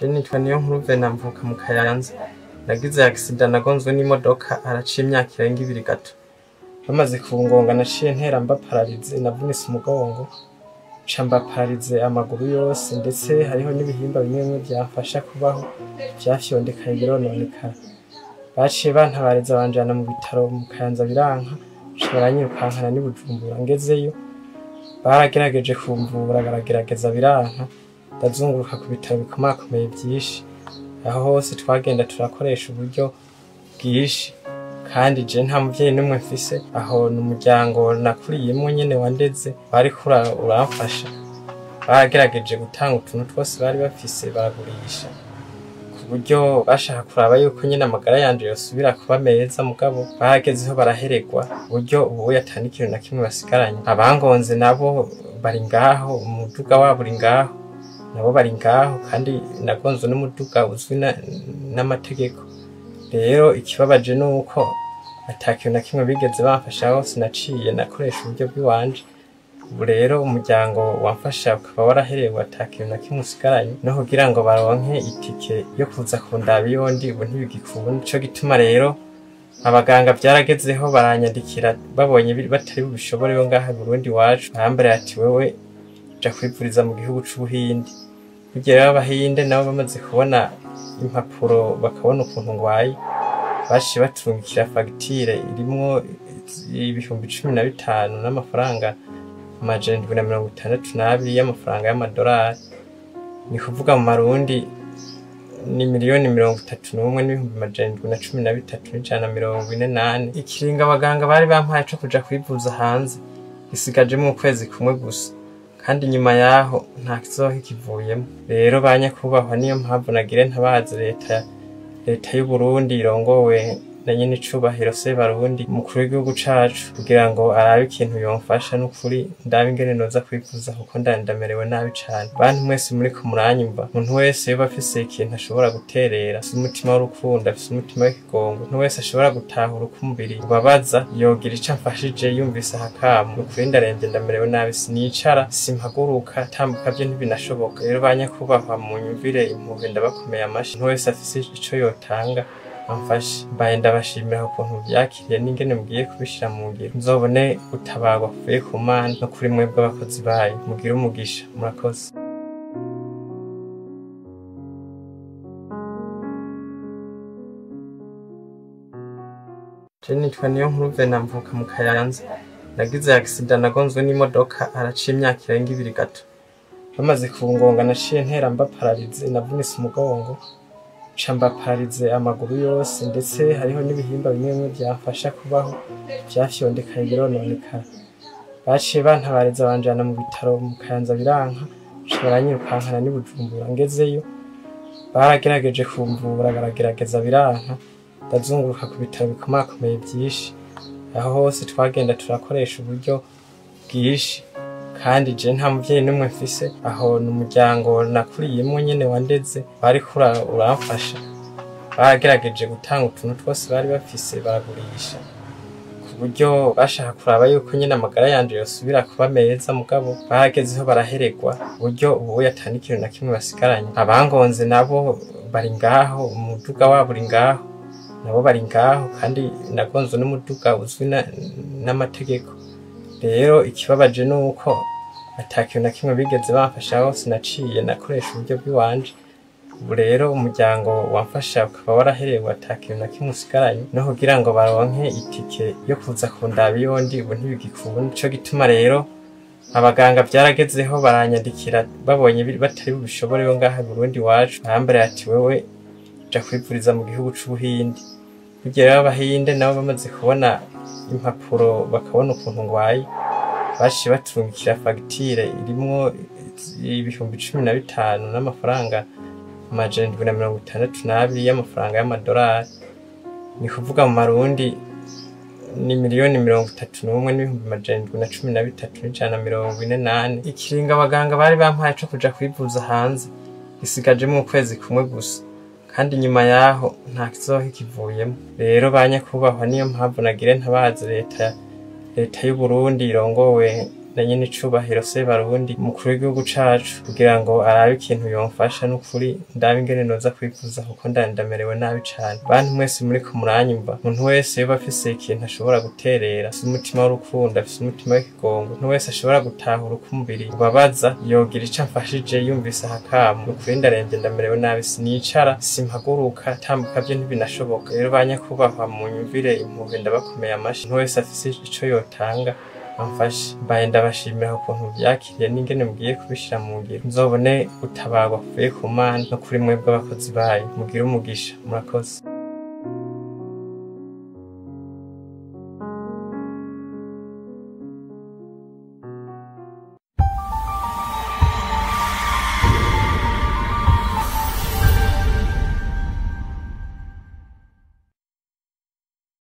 Je nitwa Niyonkuru Venant, mvuka mu Kayanza. Nagize accident, nagonzwe n'imodoka haraciye imyaka irenga 2 gato. Bamaze kungonga naciye ntera mba paralysé, navunitse umugongo, nca mba paralysé amaguru yose, ndetse hariho n'ibihimba bimwe bimwe vyamfasha kubaho vyafyondekaye birononekara. Baciye bantabariza banjana mu bitaro mu Kayanza biranka, nca baranyirukankana n'i Bujumbura. Ngezeyo baragerageje kumvura, baragerageza biranka, ndazunguruka ku bitaro bikomakomeye vyinshi. Aho hose twagenda turakoresha uburyo bwinshi, kandi je nta muvyeyi n'umwe mfise. Aho n'umuryango nakuriyemwo nyene wandeze wariko uramfasha. Baragerageje gutanga utuntu twose bari bafise baragurisha, ku buryo bashaka kuraba yuko nyene amagara yanje yosubira kuba meza, mugabo baragezeho baraheregwa, uburyo ubu ata n'ikintu na kimwe basigaranye. Abangonze nabo bari ngaho, umuduga wabo uri ngaho, nabo bari ngaho, kandi nagonzwe n'umuduga uzwi n'amategeko. Rero ikibabaje nuko ata kintu na kimwe bigeze bamfasha, sinaciye nakoresha uburyo bw'iwanje. Ubu rero umuryango wamfasha ukaba waraherewe, ata kintu na kimwe usigaranye, no kugira ngo baronke itike yo kuza kundaba iyo ndi ubu ntibigikunda. Nico gituma rero abaganga vyaragezeho baranyandikira, babonye batari bubishobore bo ngaha i Burundi iwacu, barambwira ati wewe ja kwivuriza mu gihugu c'Ubuhinde. Burya rero Abahinde nabo bamaze kubona impapuro bakabona ukuntu ngwaye, baciye baturungikira fagitire irimwo 15,000 n'amafaranga 762 y'amafaranga y'amadolari. Ni kuvuga mu marundi ni 31,713,144. Ikiringo abaganga bari bampaye co kuja kwivuza hanze gisigajemwo ukwezi kumwe gusa, kandi nyuma yaho nta kizoba kikivuyemwo. Rero ba nyakubahwa, niyo mpamvu nagire ntabaze leta y'Uburundi irongowe na nyen'icubahiro Sebarundi umukuru w'igihugu cacu, kugira ngo arabe ikintu yomfasha. N'ukuri ndabe ingene noza kwivuza, kuko ndamerewe nabi cane. Bantu mwese muriko muranyumva, umuntu wese yoba afise ikintu ashobora guterera, afise umutima w'urukundo, afise umutima w'ikigongo, umuntu wese ashobora gutahura uko umubiri ubabaza, yogira ico amfashije yumvise aha kamo. N'ukuri ndaremvye, ndamerewe nabi, sinicara, simpaguruka, tambuka vyo ntibinashoboka. Rero ba nyakubahwa, munyumvire impuhwe, ndabakomeye amashi. Umuntu wese afise ico yotanga amfashe. Mbaye ndabashimira ukuntu vyakiriye n'ingene mugiye kubishira mu ngiro. Nzobone gutabarwa kuvuye ku Mana no kuri mwebwe abakozi bayo. Mugire umugisha, murakoze. Je nitwa Niyonkuru Venant, mvuka mu Kayanza. Nagize accident, nagonzwe n'imodoka haraciye imyaka irenga 2 gato. Bamaze kungonga naciye ntera mba paralysé, navunitse umugongo, nca mba paralysé amaguru yose, ndetse hariho n'ibihimba bimwe bimwe vyamfasha kubaho vyafyondekaye birononekara. Baciye bantabariza banjana mu bitaro mu Kayanza biranka, nca baranyirukankana n'i Bujumbura. Ngezeyo baragerageje kumvura, baragerageza biranka, ndazunguruka ku bitaro bikomakomeye vyinshi. Aho hose twagenda turakoresha uburyo bwinshi, kandi je nta muvyeyi n'umwe mfise. Aho n'umuryango nakuriyemwo nyene wandeze wariko uramfasha. Baragerageje gutanga utuntu twose bari bafise baragurisha, ku buryo bashaka kuraba yuko nyene amagara yanje yosubira kuba meza, mugabo baragezeho baraheregwa, uburyo ubu ata n'ikintu na kimwe basigaranye. Abangonze nabo bari ngaho, umuduga wabo uri ngaho, nabo bari ngaho, kandi nagonzwe n'umuduga uzwi n'amategeko. Rero ikibabaje nuko ata kintu na kimwe bigeze bamfasha, sinaciye nakoresha uburyo bw'iwanje. Ubu rero umuryango wamfasha ukaba waraherewe, ata kintu na kimwe usigaranye, no kugira ngo baronke itike yo kuza kundaba iyo ndi ubu ntibigikunda. Nico gituma rero abaganga vyaragezeho baranyandikira, babonye batari bubishobore bo ngaha i Burundi iwacu, barambwira ati wewe ja kwivuriza mu gihugu c'Ubuhinde. Burya rero Abahinde nabo bamaze kubona impapuro bakabona ukuntu ngwaye, baciye baturungikira fagitire irimwo 15,000 n'amafaranga 762 y'amafaranga y'amadolari. Ni kuvuga mu marundi ni 31,713,144. Ikiringo abaganga bari bampaye co kuja kwivuza hanze gisigajemwo ukwezi kumwe gusa, kandi nyuma yaho nta kizoba kikivuyemwo. Rero ba nyakubahwa, niyo mpamvu nagire ntabaze leta y'Uburundi irongowe na nyene icubahiro Sebarundi umukuru w'igihugu cacu kugira ngo arabe ikintu yomfasha. N'ukuri ndabe ingene noza kwivuza kuko ndamerewe nabi cane. Bantu mwese muriko muranyumva, umuntu wese yoba afise ikintu ashobora guterera, afise umutima w'urukundo, afise umutima w'ikigongo, umuntu wese ashobora gutahura uko umubiri ubabaza, yogira ico amfashije yumvise ahakamo. Nukuri ndaremvye, ndamerewe nabi, sinicara, simpaguruka, tambuka vyo ntibinashoboka. Rero ba nyakubahwa munyumvire impuhwe, ndabakomeye amashi. Umuntu wese afise ico yotanga amfashe. Mbaye ndabashimira ukuntu vyakiriye n'ingene mugiye kubishira mu ngiro. Nzobone gutabarwa kuvuye ku Mana no kuri mwebwe abakozi bayo. Mugire umugisha, murakoze.